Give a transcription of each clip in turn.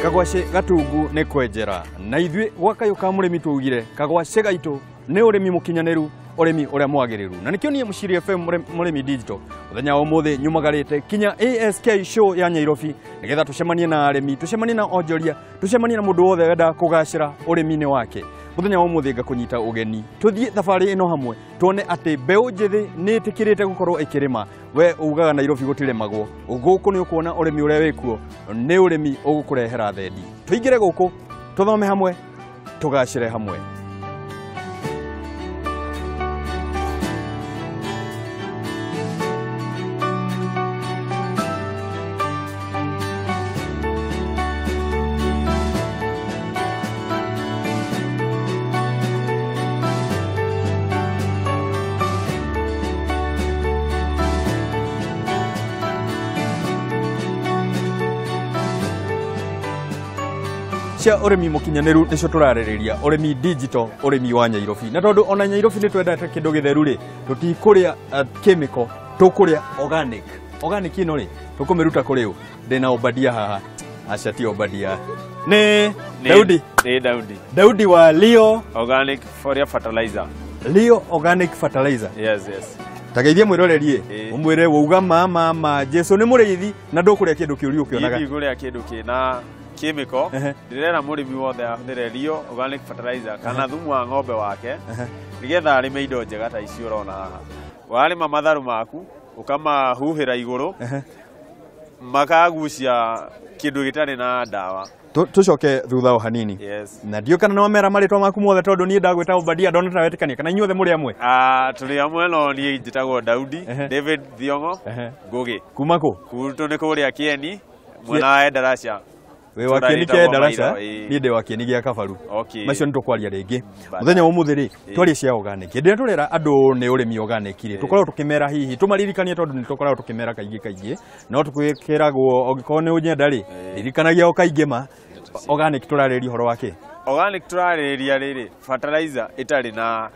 Kagwacĩ gatungu nĩ kwenjera na ithuĩ gwa Kayũ ka Mũrĩmi twaugire kagwacĩ gaitũ nĩ ũrĩmi mũkinyanĩru, ũrĩmi ũrĩa mwagĩrĩru. Na nĩkĩo niĩ Mũciri FM Mũrĩmi Digital mũthenya wa ũmũthĩ nyumagarĩte kinya ASK show ya Nyairobi nĩgetha tũcemanie na arĩmi, tũcemanie na onjoria, tũcemanie na mũndũ wothe wendaga kũgacĩra ũrĩmi-inĩ wake. Mũthenya wa ũmũthĩ ngakũnyita ũgeni tũthiĩ thabarĩ ĩno hamwe tuone atĩ mbeũ njĩthĩ nĩ ĩtĩkĩrĩte gũkorwo ĩkĩrĩma. We ugaga Nairobi gũtirĩmagwo, gũkũ nĩ ũkuona ũrĩmi ũrĩa wĩkuo nĩ ũrĩmi ũgũkũrehera thendi. Tũingĩre gũkũ tũthome hamwe, tũgacĩre hamwe. Cia ũrĩmi mũkinyanĩru nĩcio tũrarĩrĩria, ũrĩmi digital, ũrĩmi wa Nyairobi. Na tondũ ona Nyairobi nĩ twendete kĩndũ gĩtheru rĩ, tũtikũrĩa chemical, tũkũrĩa organic. Organic ĩno rĩ, tũkũmĩruta kũrĩ ũ? Ndĩna Obadia haha. Aca ti Obadia. Nĩ Daudi. Nĩ Daudi. Daudi wa Leo Organic Foliar Fertilizer. Leo Organic Fertilizer. Yes, yes. Tageithie mwĩroreri ũmwĩre wauga ma Jesu nĩ mũrĩithi na ndũkũrĩa kĩndũ kĩũru ũkĩonaga. Niĩ ndigũrĩa kĩndũ kĩna chemical. Ndĩrera mũrĩmi wothe ahũthĩre Leo Organic Fertilizer kana thumu wa ng'ombe wake nĩgetha arĩme indo njega ta ici ũrona haha. Warĩma matharũ maku ũkamahuhĩra igũrũ makagucia kĩndũ gĩtarĩ na ndawa. Tũcoke thutha o hanini. Yes. Na ndiũ kana nĩwamera marĩtwa maku mothe tondũ niĩ ndagwĩta Obadia ndona ta wetĩkania kana inyuothe mũrĩ amwe? Tũrĩ amwe no niĩ njĩtagwo Daudi David Thiong'o Ngũgĩ. Kuma kũ? Gwitũ nĩ kũrĩa Kĩeni mwena wa Endarasha. Wĩ wa Kĩeni kĩa Endarasha, niĩ ndĩ wa Kĩeni gĩa Kabaru. Macio nĩ tũkwaria rĩngĩ. Mũthenya wa ũmũthĩ rĩ, twarie cia organic. Hĩndĩ ĩrĩa tũrera andũ nĩ ũrĩmi organic rĩ, tũkoragwo tũkĩmera hihi, tũmaririkanie tondũ nĩ tũkoragwo tũkĩmera kaingĩ kaingĩ, no tũkĩragwo ũngĩkorwo nĩ ũnyenda rĩ, ririkanagia o kaingĩ ma. Organic tũrarĩrĩria ũhoro wa kĩ? Organic tũrarĩrĩria rĩrĩ, fertilizer ĩtarĩ na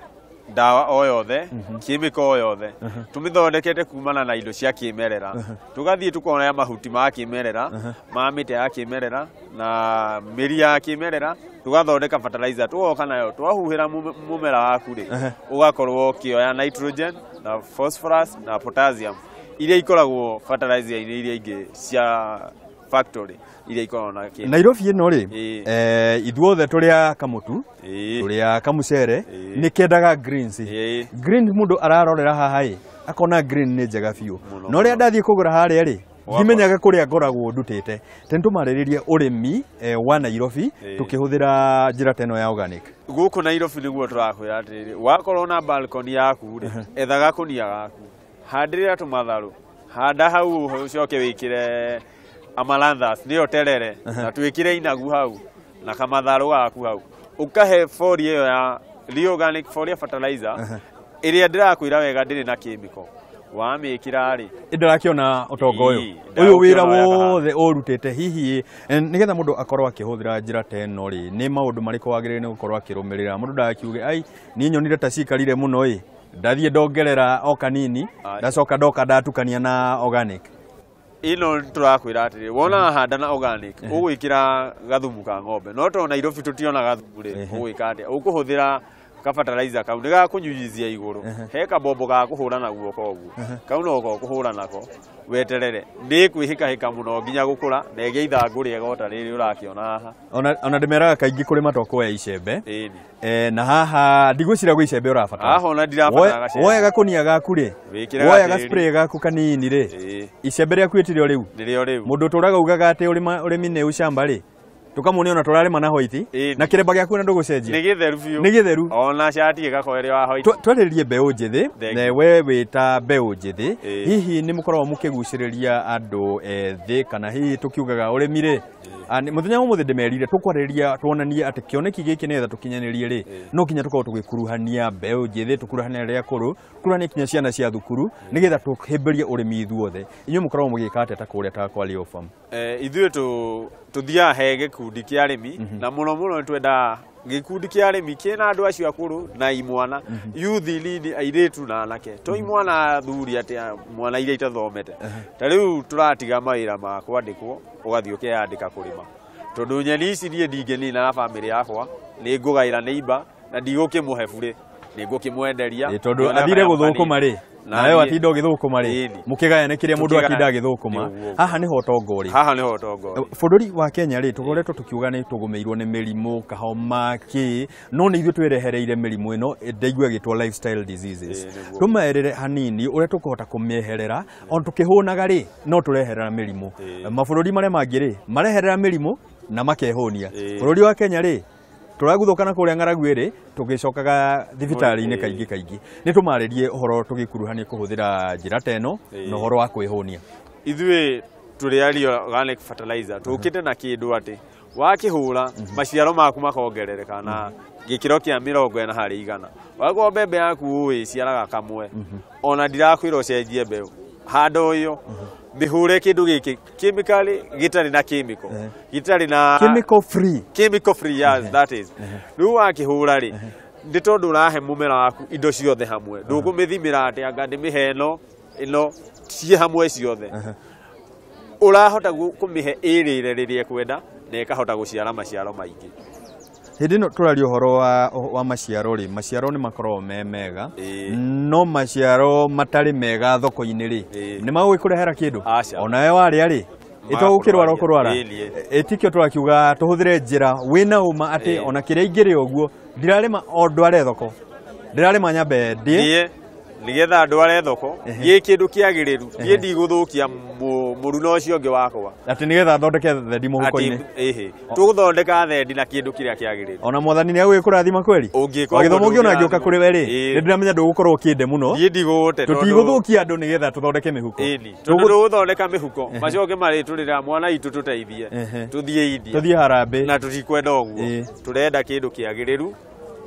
ndawa o yothe, chemical o yothe. Tũmĩthondekete kumana na indo cia kĩmerera. Tũgathiĩ tũkoya mahuti ma kĩmerera, ma mĩtĩ ya kĩmerera na mĩri ya kĩmerera, tũgathondeka fertilizer tũgoka nayo twahuhĩra mũmera waku rĩ, ũgakorwo ũkĩoya nitrogen na phosphorus na potassium iria ikoragwo fertilizer-inĩ iria ingĩ cia factory iria ikoragwo na kĩ. Nairobi ĩno rĩ, ithuothe tũrĩa kamũtu, tũrĩa kamũcere, nĩ kendaga greens. Green mũndũ ararorera haha ĩ, akona green nĩ njega biũ. No rĩrĩa ndathiĩ kũgũra harĩa rĩ, ndimenyaga kũrĩa ngoragwo ndutĩte. Tene tũmarĩrĩrie ũrĩmi wa Nairobi tũkĩhũthĩra njĩra ta ĩno ya organic. Gũkũ Nairobi nĩguo tũrakwĩra atĩrĩrĩ, wakorwo na balcony yaku rĩ, etha gakũnia gaku, handĩrĩra tũmatharũ, handa hau ũcoke wĩkĩre amaranthus nĩyo terere, na twĩkĩre inagu hau na kamatharũ gaku hau, ũkahe foliar ĩyo ya Leo Organic Foliar Fertilizer ĩrĩa ndĩrakwĩra wega ndĩrĩ na chemical. Wamĩkĩra rĩ, ndĩrakĩona ũtonga ũyũ ũyũ wĩra wothe ũrutĩte hihi nĩgetha mũndũ akorwo akĩhũthĩra njĩra ta ĩno rĩ, nĩ maũndũ marĩkũ wagĩrĩire nĩ gũkorwo akĩrũmĩrĩra? Mũndũ ndagakiuge ai niĩ nyonire ta cikarire mũno ĩ, ndathiĩ ndongerera o kanini, ndacoka ndoka ndatukania na organic. Ĩno tũrakwĩra atĩrĩ, wona handa na organic ũgwĩkĩra gathumu ka ng'ombe, no tondũ Nairobi tũtiona gathumu rĩ, ũgwĩka atĩa? Ũkũhũthĩra ka fertilizer kau nĩ gakũnyunyizia igũrũ, he kabombo ga kũhũra na guoko ũguo, kau no ko kũhũra nako weterere, nĩ kwĩhĩkahĩka mũno nginya gũkũra na ĩgĩe ithangũ rĩega o ta rĩrĩ ũrakĩona haha. Ona ndĩmeraga kaingĩ kũrĩma to kuoya icembe. Na haha ndigwĩciria gwĩ icembe ũrabatara. Haha ona ndirabatara gacembe. Woya gakũnia gaku rĩ, woya ga spray gaku kanini rĩ, icembe rĩaku ĩtirĩ o rĩu. Nĩrĩo rĩu. Mũndũ ũtũraga ugaga atĩ ũrĩmi nĩ ũcamba rĩ, tũkamuonia ona tũrarĩma na white, na kĩremba gĩaku na ndũgũcenjia. Nĩ gĩtheru biũ. Nĩ gĩtheru. Ona cati ĩgakorwo ĩrĩ wa white. Twarĩrĩrie mbeũ njĩthĩ, we wĩ ta mbeũ njĩthĩ, hihi nĩ mũkoragwo mũkĩgucĩrĩria andũ ethĩ kana hihi tũkiugaga ũrĩmi rĩ, mũthenya wa ũmũthĩ ndĩmerire tũkwarĩrĩria tuonanie atĩ kĩoneki gĩkĩ nĩgetha tũkinyanĩrie rĩ, no nginya tũkorwo tũgĩkuruhania mbeũ njĩthĩ, tũkuruhanie arĩa akũrũ, tũkuruhanie kinya ciana cia thukuru nĩgetha tũhĩmbĩrie ũrĩmi ithuothe. Inyuĩ mũkoragwo mũgĩka atĩa ta kũrĩa ta kwa Leo Farm? Ithuĩ tũthiaga he gĩkundi kĩa arĩmi, na mũno mũno nĩ twendaga gĩkundi kĩa arĩmi kĩna andũ acio akũrũ na imwana, youth nini, airĩtu na anake, to imwana athuri atĩa mwana iria itathomete. Ta rĩu tũratiga mawĩra ma kwandĩkwo, ũgathiĩ ũkeyandĩka kũrĩma. Tondũ nyeni ici niĩ ndingĩnina na bamĩrĩ yakwa, nĩ ngũgaĩra neighbor na ndigũkĩmũhe burĩ, nĩ ngũkĩmwenderia. Tondũ athire gũthũkũma rĩ, nawe watinda ũgĩthũkũma rĩ, mũkĩgayane kĩrĩa mũndũ atinda agĩthũkũma. Haha nĩho ũtonga ũrĩ. Haha nĩho ũtonga ũrĩ. Bũrũri wa Kenya rĩ, tũkoretwo tũkiuga nĩ tũgũmĩirwo nĩ mĩrimũ, kahoma, kĩ, no nĩ ithuĩ twĩrehereire mĩrimũ ĩno, ndaigua ĩgĩtwo lifestyle diseases. Tũmerĩre hanini ũrĩa tũkũhota kũmĩeherera, ona tũkĩhũnaga rĩ, no tũreherera mĩrimũ. Mabũrũri marĩa mangĩ rĩ, mareherera mĩrimũ na makehũnia. Bũrũri wa Kenya rĩ, tũraguthũkana kũrĩa ng'aragu ĩrĩ, tũgĩcokaga thibitarĩ-inĩ kaingĩ kaingĩ. Nĩ tũmarĩrie ũhoro tũgĩkuruhania kũhũthĩra njĩra ta ĩno na ũhoro wa kwĩhũnia. Ithuĩ tũrĩ a organic fertilizer, tũkĩte na kĩndũ atĩ wakĩhũra maciaro maku makongerereka na gĩkĩro kĩa 40%. Wakorwo mbembe yaku ĩciaraga kamwe, ona ndirakwĩra ũcenjie mbeũ, handa ũyũ, mĩhũre kĩndũ gĩkĩ chemical gĩtarĩ na chemical, gĩtarĩ na chemical free, chemical free, yes, that is. Rĩu wakĩhũra rĩ, nĩ tondũ ũrahe mũmera waku indo ciothe hamwe, ndũkũmĩthimĩra atĩ anga ndĩmĩhe ĩno ĩno, ciĩ hamwe ciothe. Ũrahota kũmĩhe ĩrĩre rĩrĩa ĩkwenda na ĩkahota gũciara maciaro maingĩ. Hĩndĩ ĩno tũraria ũhoro wa maciaro rĩ, maciaro nĩ makoragwo me mega, no maciaro matarĩ mega thoko-inĩ rĩ, nĩ magũgĩkũrehera kĩndũ? Onawe warĩa rĩ, ĩtogũkĩrwara ũkũrwara. Ĩtikĩo tũrakiuga tũhũthĩre njĩra wĩna ũma atĩ ona kĩrĩa ingĩrĩa ũguo, ndirarĩma o ndware thoko, ndĩrarĩma nyambe ndĩe nĩgetha ndware thoko, gĩ kĩndũ kĩagĩrĩru, niĩ ndigũthũkia mũruna ũcio ũngĩ wakwa. Atĩ nĩgetha thondeke thendi mũhuko-inĩ. Tũgũthondeka thendi na kĩndũ kĩrĩa kĩagĩrĩru. Ona mwathani nĩ agũgĩkũrathima kweli? Wagĩthomo ũngĩ ona ngĩũka kũrĩ we rĩ, nĩ ndĩramenya ndũgũkorwo ũkĩnde mũno. Niĩ ndigũgũte tondũ tũtigũthũkia andũ nĩgetha tũthondeke mĩhuko. Tondũ tũgũthondeka mĩhuko, macoke marĩtũrĩra mwana witũ tũteithie, tũthiĩ India. Tũthiĩ harambee. Na tũtikwenda ũguo. Tũrenda kĩndũ kĩagĩrĩru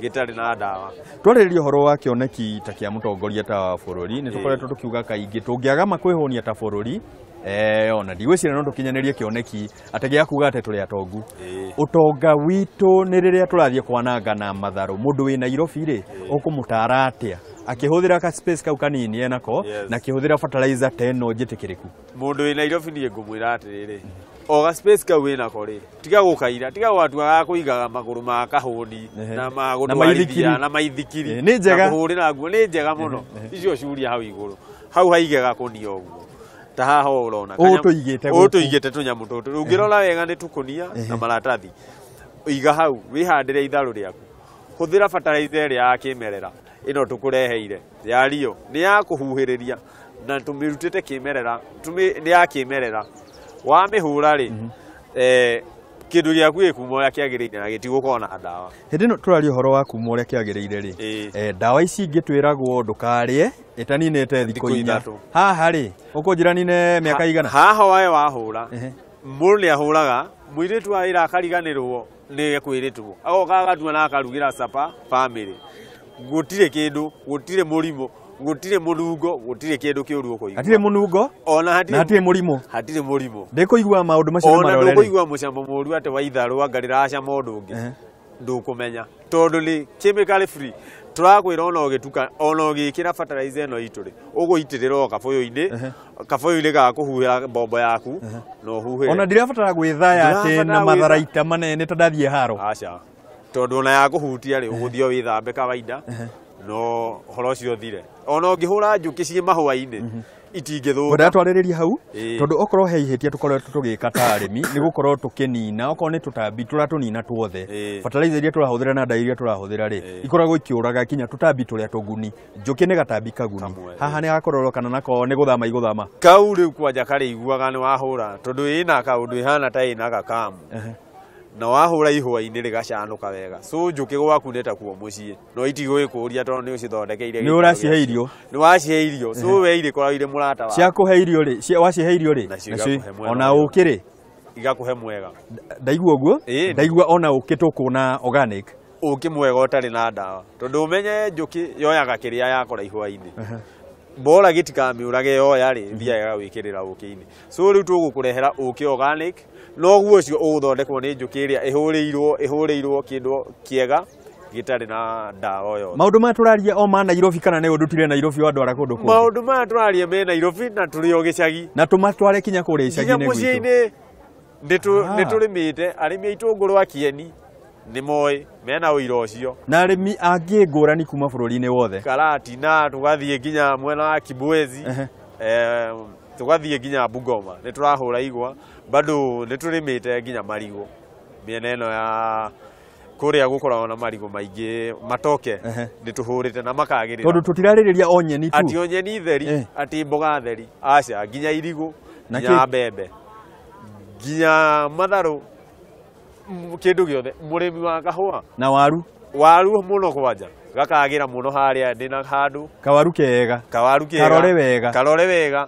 gĩtarĩ na ndawa. Twarĩrĩria ũhoro wa kĩoneki ta kĩa mũtongoria ta wa bũrũri, nĩ tũkoretwo tũkiuga kaingĩ tũngĩaga kwĩhũnia ta bũrũri, ona ndigwĩciria no tũkinyanĩrie kĩoneki atĩ gĩa kuga atĩ tũrĩ atongu. Ũtonga witũ nĩ rĩrĩa tũrathiĩ kwananga na matharũ. Mũndũ wĩ Nairobi rĩ, ũkũmũtara atĩa akĩhũthĩra ka space kau kanini enako na akĩhũthĩra fertilizer ta ĩno njĩtĩkĩrĩku? Mũndũ wĩ Nairobi niĩ ngũmwĩra atĩrĩrĩ, o ga space kau wĩnako rĩ, tiga gũkaira, tiga gwatua ga kũigaga magũrũ ma kahũni na ma gũtwarithia na maithikiri. Nĩ njega. Na kũhũrĩra nguo nĩ njega mũno. Icio curia hau igũrũ. Hau haige gakũnia ũguo. Ta haha ũrona. Ũũ tũigĩte gũkũ. Ũũ tũigĩte tũnyamũ tũtũ. Ũngĩrora wega nĩ tũkũnia na maratathi. Iga hau, wĩhandĩre itharũ rĩaku. Hũthĩra fertilizer ĩrĩa ya kĩmerera ĩno tũkũreheire ya Rio, nĩ ya kũhuhĩrĩria na tũmĩrutĩte kĩmerera, nĩ ya kĩmerera. Wamĩhũra rĩ, kĩndũ gĩaku gĩkuma ũrĩa kĩagĩrĩire na gĩtigũkorwo na ndawa. Hĩndĩ ĩno tũraria ũhoro wa kuma ũrĩa kĩagĩrĩire rĩ, ndawa ici ingĩ twĩragwo ndũkarĩe ĩtaninĩte thikũ inya. Haha rĩ, ũkũnjĩra nine mĩaka igana? Haha wae wahũra, mũndũ nĩ ahũraga, mũirĩtu wa wĩra akariganĩrwo nĩ ekwĩrĩtwo, agoka agatua na akarugĩra capa bamĩrĩ. Gũtirĩ kĩndũ, gũtirĩ mũrimũ, gũtirĩ mũnungo, gũtirĩ kĩndũ kĩũru ũkũigua. Hatirĩ mũnungo? Ona hatirĩ mũrimũ. Hatirĩ mũrimũ. Ndĩkũigua maũndũ macio nĩ marore. Ona ndũkũigua mũcamo mũũru atĩ wa itharũ anga rĩracama ũndũ ũngĩ. Ndũkũmenya. Tondũ nĩ chemical free. Tũrakwĩra ona ũgĩtuka, ona ũgĩkĩra fertilizer ĩno itũ rĩ, ũgũitĩrĩra o kabũyũ-inĩ, kabũyũ-inĩ ga kũhuhĩra mbombo yaku, na ũhuhĩre. Ona ndirabatara gwĩthaya atĩ na matharaita manene ta ndathiĩ haro. Aca. Tondũ ona ya kũhutia rĩ, ũgũthiĩ wĩthambe kawaida, no ũhoro ũcio ũthire. Ona ũngĩhũra njũkĩ ciĩ mahũa-inĩ, itingĩthũka. Ngwendaga twarĩrĩrie hau, tondũ okorwo he ihĩtia tũkoretwo tũgĩka ta arĩmi, nĩ gũkorwo tũkĩnina, okorwo nĩ tũtambi tũratũnina tuothe. Fertilizer iria tũrahũthĩra na ndawa iria tũrahũthĩra rĩ, ikoragwo ikĩũraga kinya tũtambi tũrĩa tũguni. Njũkĩ nĩ gatambi kaguni. Haha nĩ gakorwo kana nako nĩ gũthama igũthama. Kau rĩu kwanja karĩiguaga nĩ wahũra, tondũ ĩna kaũndũ ĩhana ta ĩna gakamu. Na wahũra ihũa-inĩ rĩgacanũka wega. So njũkĩ gwaku nĩ takuo mũciĩ, no itigũgĩkũria tondũ nĩ ũcithondekeire. Nĩ ũracihe irio. Nĩ wacihe irio. So we irĩkoragwo irĩ mũrata waku. Ciakũhe irio rĩ, wacihe irio rĩ, nacio ona ũkĩ rĩ, igakũhe mwega. Ndaigua ũguo, ndaigua ona ũkĩ tũkuona organic. Ũkĩ mwega ũtarĩ na ndawa. Tondũ ũmenye njũkĩ yoyaga kĩrĩa yakora ihũa-inĩ. Bora gĩtikamĩũrage yoya rĩ, thiaga gwĩkĩrĩra ũkĩ-inĩ. So rĩu tũgũkũrehera ũkĩ organic, noguo ũcio ũgũthondekwo nĩ njũkĩ ĩrĩa ĩhũrĩirwo kĩndũ kĩega gĩtarĩ na ndawa yothe. Maũndũ maya tũraria o ma Nairobi kana nĩ ũndutire Nairobi wandwara kũndũ kũngĩ? Maũndũ maya tũraria me Nairobi na tũrĩ o gĩcagi. Na tũmatware kinya kũrĩa icagi-inĩ gwitũ. Nginya mũciĩ-inĩ. Nĩ tũrĩmĩte arĩmi a itũngũrũ a Kieni nĩ moĩ mena ũira ũcio na arĩmi angĩ ngũrani kuma bũrũri-inĩ wothe Karatina tũgathiĩ nginya mwena wa Kibwezi tũgathiĩ nginya Bungoma nĩ tũrahũra igwa bado nĩ tũrĩmĩte nginya marigũ mĩena ĩno ya kũrĩa gũkoragwo na marigũ maingĩ matoke nĩ tũhũrĩte na makagĩrĩra tondũ tũtirarĩrĩria o nyeni tu ati o nyeni theri ati mboga theri aca nginya irigũ nginya mbembe nginya matharũ kĩndũ gĩothe mũrĩmi wa kahũa na waru waru mũno kwanja gakagĩra mũno harĩa ndĩna handũ kawaru kega karore wega karore wega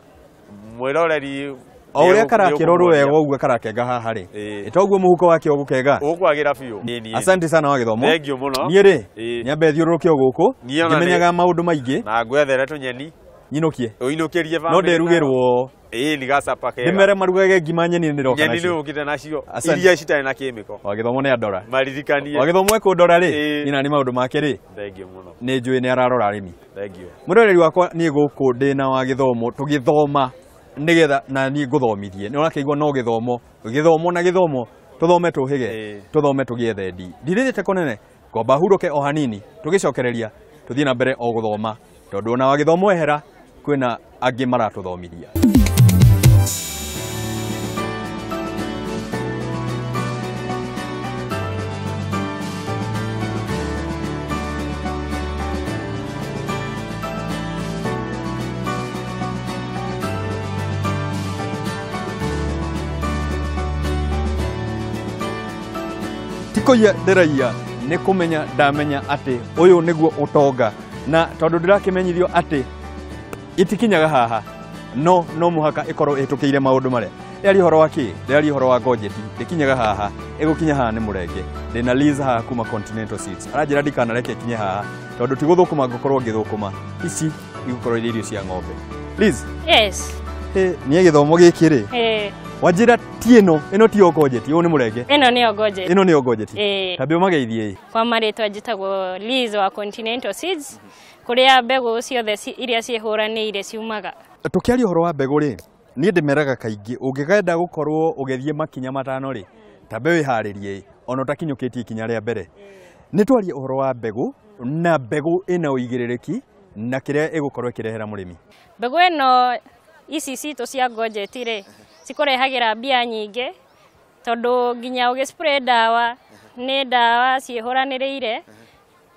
mwĩroreri o ũrĩa karakĩrorwo wega ũguo karakenga haha rĩ toguo mũhuko wake ũgũkenga ũkwagĩra biũ. Asante sana wa gĩthomo. Thengiũ mũno. Niĩ rĩ nyambe thiũrũrũke o gũkũ ngĩmenyaga maũndũ maingĩ na ngwethere tũnyeni nyinũkie ũinũkĩrie no ndĩrugĩrwo ĩĩ ni gacapa kega ndĩmere marugage ngima nyeni nĩ ndoka nacio nyeni nĩ ũkĩte nacio iria citarĩ na kĩmĩko wa gĩthomo nĩ andora maririkanie wa gĩthomo ekũndora rĩ niĩ na nĩ maũndũ make rĩ thengiũ mũno nĩ njũĩ nĩ ararora arĩmi thengiũ mwĩroreri wakwa niĩ gũkũ ndĩna wa gĩthomo tũgĩthoma nĩgetha na niĩ ngũthomithie nĩ ũrakĩigua no gĩthomo gĩthomo na gĩthomo tũthome tũhĩge tũthome tũgĩe thendi ndirĩrĩte kũnene ngomba hurũke o hanini tũgĩcokereria tũthiĩ na mbere o gũthoma tondũ ona wa gĩthomo ehera kwĩna angĩ maratũthomithia. Kũiya ndĩraiya nĩ kũmenya ndamenya atĩ ũyũ nĩguo ũtonga na tondũ ndĩrakĩmenyithio atĩ itikinyaga haha no mũhaka ĩkorwo ĩhĩtũkĩire maũndũ marĩa ndĩraria ũhoro wa kĩ ndĩraria ũhoro wa ngojeti ndĩkinyaga haha ĩgũkinya haha nĩ mũrenge ndĩna Liz haha kuma Continental Seeds aranjĩra ndikanareke ĩkinye haha tondũ ti gũthũkũma ngũkorwo ngĩthũkũma ici igũkorwo irĩ irio cia ng'ombe. Liz. Yes. Niĩ gĩthomo gĩkĩ rĩ wanjĩra ti ĩno ĩno ti yo ngojeti ũyũ nĩ mũrenge ĩno nĩyo ngojeti ĩno nĩyo ngojeti tambe ũmageithie. Kwa marĩtwa njĩtagwo Liz wa Continental Seeds kũrĩa mbegũ ciothe iria ciĩhũranĩire ciumaga. Tũkĩaria ũhoro wa mbegũ rĩ niĩ ndĩmeraga kaingĩ ũngĩkenda gũkorwo ũgĩthiĩ makinya matano rĩ tambe wĩharĩrie ona ũtakinyũkĩtie ikinya rĩa mbere. Nĩ twarie ũhoro wa mbegũ na mbegũ ĩna ũigĩrĩrĩki na kĩrĩa ĩgũkorwo ĩkĩrehera mũrĩmi. Mbegũ ĩno ici citũ cia ngojeti rĩ cikũrehagĩra mbia nyingĩ tondũ nginya ũgĩspray ndawa nĩ ndawa ciĩhũranĩrĩire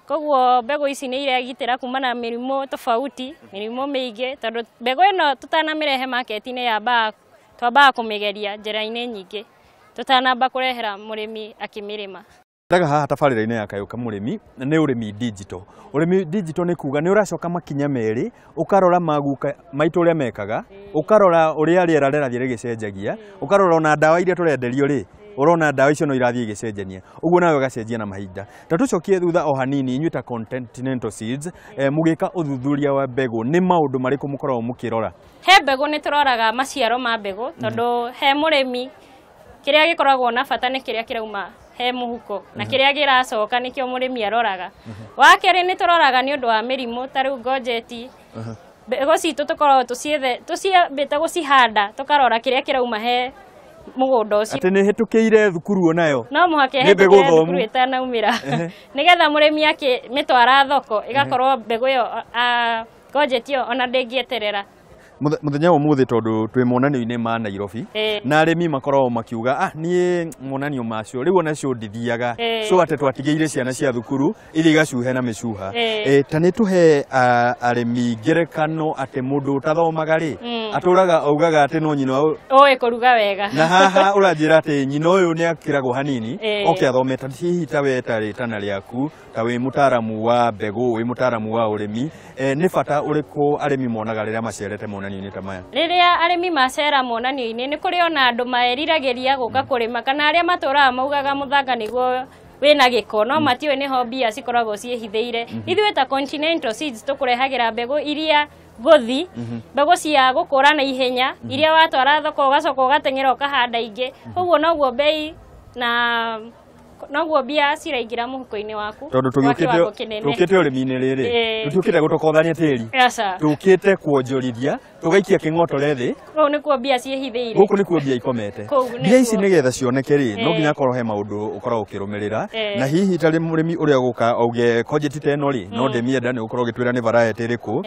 koguo mbegũ ici nĩ iragitĩra kumana na mĩrimũ tofauti mĩrimũ mĩingĩ tondũ mbegũ ĩno tũtanamĩrehe market-inĩ twambaga kũmĩgeria njĩra-inĩ nyingĩ tũtanamba kũrehera mũrĩmi akĩmĩrĩma. Ndaga haha tabarĩra-inĩ ya Kayũ ka Mũrĩmi nĩ ũrĩmi digital. Ũrĩmi digital nĩ kuga nĩ ũracoka makinya merĩ ũkarora maguka maitũ ũrĩa mekaga ũkarora ũrĩa rĩera rĩrathiĩ rĩgĩcenjagia ũkarora ona ndawa iria tũrenderio rĩ ũrona ndawa icio no irathiĩ igĩcenjania ũguo nawe ũgacenjia na mahinda. Ta tũcokie thutha o hanini inyuĩ ta Continental Seeds mũgĩka ũthuthuria wa mbegũ nĩ maũndũ marĩkũ mũkoragwo mũkĩrora? He mbegũ nĩ tũroraga maciaro ma mbegũ tondũ he mũrĩmi kĩrĩa gĩkoragwo na bata nĩ kĩrĩa kĩrauma he mũhuko na kĩrĩa kĩracoka nĩkĩo mũrĩmi aroraga. Wa kerĩ nĩ tũroraga nĩ ũndũ wa mĩrimũ ta rĩu ngojeti mbegũ citũ tũkoragwo tũciambĩte gũcihanda tũkarora kĩrĩa kĩrauma he mũgũnda ũcio atĩ nĩ hĩtũkĩire thukuru onayo no mũhaka ĩhĩtũkĩre thukuru ĩtanaumĩra nĩgetha mũrĩmi akĩmĩtwara thoko ĩgakorwo mbegũ ĩyo ngojeti ĩyo ona ndĩngĩeterera. Mũthenya wa ũmũthĩ tondũ twĩ monanio-inĩ ma Nairobi na arĩmi makoragwo makiuga ah niĩ monanio macio rĩu onacio ndithiaga so atĩ twatigĩire ciana cia thukuru iria igacuhe na mĩcuha. Ta nĩ tũhe arĩmi ngerekano atĩ mũndũ ũtathomaga rĩ atũraga augaga atĩ no nyina ũĩ kũruga wega na haha ũranjĩra atĩ nyina ũyũ nĩ akĩragwo hanini oke athome ta hihi ta we ta rĩtana rĩaku ta wĩ mũtaaramu wa mbegũ wĩ mũtaaramu wa ũrĩmi nĩ bata ũrĩkũ arĩmi monaga rĩrĩa macerete monanio ta maya? Rĩrĩa arĩmi macera monanio-inĩ nĩ kũrĩ ona andũ meriragĩria gũka kũrĩma kana arĩa matũraga maugaga mũthanga nĩguo wĩna gĩko no matiũĩ nĩho mbia cikoragwo ciĩhithĩire. Ithuĩ ta Continental Seeds tũkũrehagĩra mbegũ iria ngũthi mbegũ cia gũkũra na ihenya iria watwara thoko ũgacoka ũgateng'era ũkahanda ingĩ koguo noguo bei na Noguo mbia ciraingĩra mũhuko-inĩ waku. Tondũ tũkĩte ũrĩmi-inĩ rĩrĩ, tũtiũkĩte gũtokothania tĩri. Tũkĩte kuonjorithia, tũgaikia kĩng'otore thĩ. Kũu nĩkuo mbia ciĩhithĩire. Gũkũ nĩkuo mbia ikomete. Mbia ici nĩgetha cioneke rĩ, no nginya korwo he maũndũ ũkoragwo ũkĩrũmĩrĩra. Na hihi tarĩ mũrĩmi ũrĩa ũgũka auge konjeti ta ĩno rĩ, no ndĩmĩenda nĩ ũkorwo ũgĩtwĩra nĩ variety ĩrĩkũ.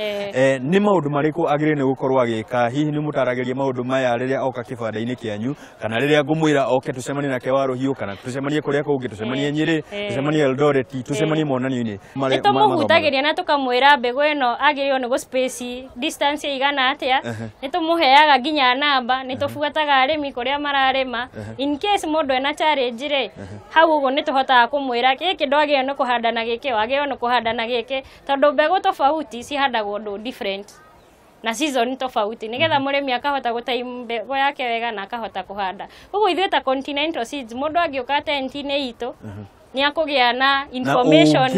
Nĩ maũndũ marĩkũ agĩrĩire nĩ gũkorwo agĩka? Hihi nĩ mũtaragĩria maũndũ maya rĩrĩa oka kĩbanda-inĩ kĩanyu, kana rĩrĩa ngũmwĩra oke tũcemanie nake Waruhiũ, kana tũcemanie kũrĩa kũngĩ, tũcemanie Nyĩrĩ, tũcemanie Eldoret, tũcemanie monanio-inĩ? Nĩ tũmũhutagĩria na tũkamwĩra mbegũ ĩno agĩrĩirwo nĩ gũ space distance ĩigana atĩa. Nĩ tũmũheaga nginya namba, nĩ tũbuataga arĩmi kũrĩa mararĩma. In case mũndũ ena challenge rĩ, hau ũguo nĩ tũhotaga kũmwĩra gĩkĩ ndwagĩrĩirwo nĩ kũhanda na gĩkĩ, wagĩrĩirwo nĩ kũhanda na gĩkĩ, tondũ mbegũ tofauti cihandagwo ũndũ different na season tofauti, nigetha mũrĩmi akahota gũtime mbegũ yake wega na akahota kũhanda. Koguo ithuĩ ta Continental Seeds, mũndũ angĩũka tent-inĩ itũ nĩ akũgĩa na information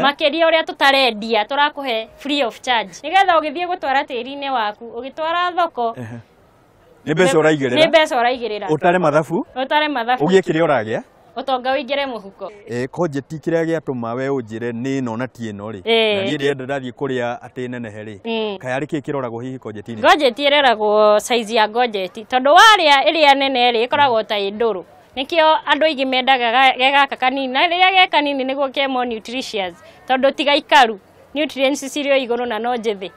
makĩria ũrĩa tũtarendia, tũrakũhe free of charge, nigetha ũgĩthiĩ gũtwara tĩri-inĩ waku, ũgĩtwara thoko, nĩ mbeca ũraigĩrĩra, nĩ mbeca ũraigĩrĩra, ũtare mathabu, ũtare mathabu, ũgĩe kĩrĩa ũragĩa, ũtonga ũingĩre mũhuko. Konjeti kĩrĩa gĩatũma we ũnjĩre nĩ ĩno na ti ĩno rĩ, na niĩ ndĩrenda ndathiĩ kũrĩa atĩ nenehe rĩ, kaĩ arĩ kĩĩ kĩroragwo hihi konjeti-inĩ? Konjeti ĩroragwo size ya konjeti, tondũ warĩa ĩrĩa nene rĩ, ĩkoragwo ta ĩ ndũrũ. Nĩkĩo andũ aingĩ mendaga ge gaka kanini, na rĩrĩa ge kanini nĩguo ke more nutritious, tondũ ti gaikaru, nutrients cirĩ o igũrũ na no njĩthĩ.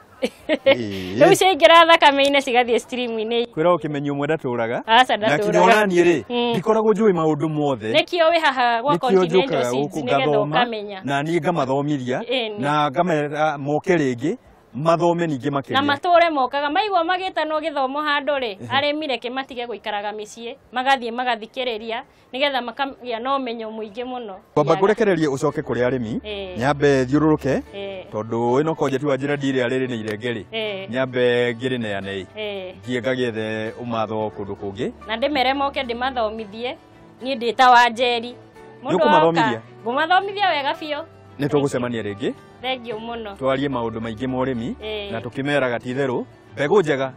Rĩu ciaingĩra thakame-inĩ cigathiĩ stream-inĩ. Kwĩra ũkĩmenyi ũmwe ndatũraga. Aca, ndatũraga. Na kinya ona niĩ rĩ, ndikoragwo njũĩ maũndũ mothe. Nĩkĩo wĩ haha gwa Continental Seeds nĩgetha ũkamenya. Na niĩ ngamathomithia, na ngamera moke rĩngĩ, mathome ningĩ makĩria. Na matũre mokaga, maigua magĩtanwo gĩthomo handũ rĩ, arĩmi reke matige gũikaraga mĩciĩ, magathiĩ magathikĩrĩria, nĩgetha makagĩa na ũmenyo mũingĩ mũno. Kwamba ngũrekererie ũcoke kũrĩ arĩmi, nyambe thiũrũrũke, tondũ ĩno konjeti wa njĩra ndirĩa rĩrĩ nĩ irenge rĩ, nyambe ngĩrĩneane ĩ, ngiye ngagĩethe ũmatho kũndũ kũngĩ. Na ndĩmere moke ndĩmathomithie, niĩ ndĩ ta Wanjeri. Nĩ ũkũmathomithia? Ngũmathomithia wega biũ. Nĩ tũgũcemania rĩngĩ. Thengiũ mũno. Twarie maũndũ maingĩ ma ũrĩmi, na tũkĩmeraga ti itherũ, mbegũ njega,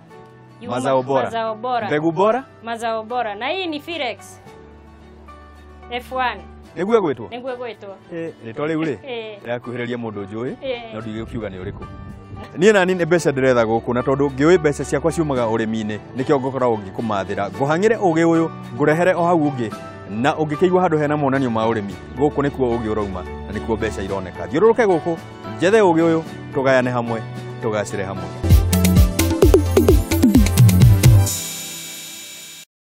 mazao bora. Mazao bora. Mbegũ bora, mazao bora. Na hii ni Firex F1. Nĩguo ĩgwĩtwo? Nĩguo ĩgwĩtwo. Rĩtwa rĩu rĩ, rĩrakuhĩrĩria mũndũ njũĩ, no ndigũkiuga nĩ ũrĩkũ. Niĩ nani nĩ mbeca ndĩretha gũkũ, na tondũ ngĩũĩ mbeca ciakwa ciumaga ũrĩmi-inĩ, nĩkĩo ngũkoragwo ngĩkũmathĩra. Ngũhang'ĩre ũgĩ ũyũ, ngũrehere o hau ũngĩ, na ũngĩkĩigua handũ hena monanio ma ũrĩmi, gũkũ nĩkuo ũgĩ ũrauma, na nĩkuo mbeca ironeka. Thiũrũrũke gũkũ, njethe ũgĩ ũyũ, tũgayane hamwe, tũgacĩre hamwe.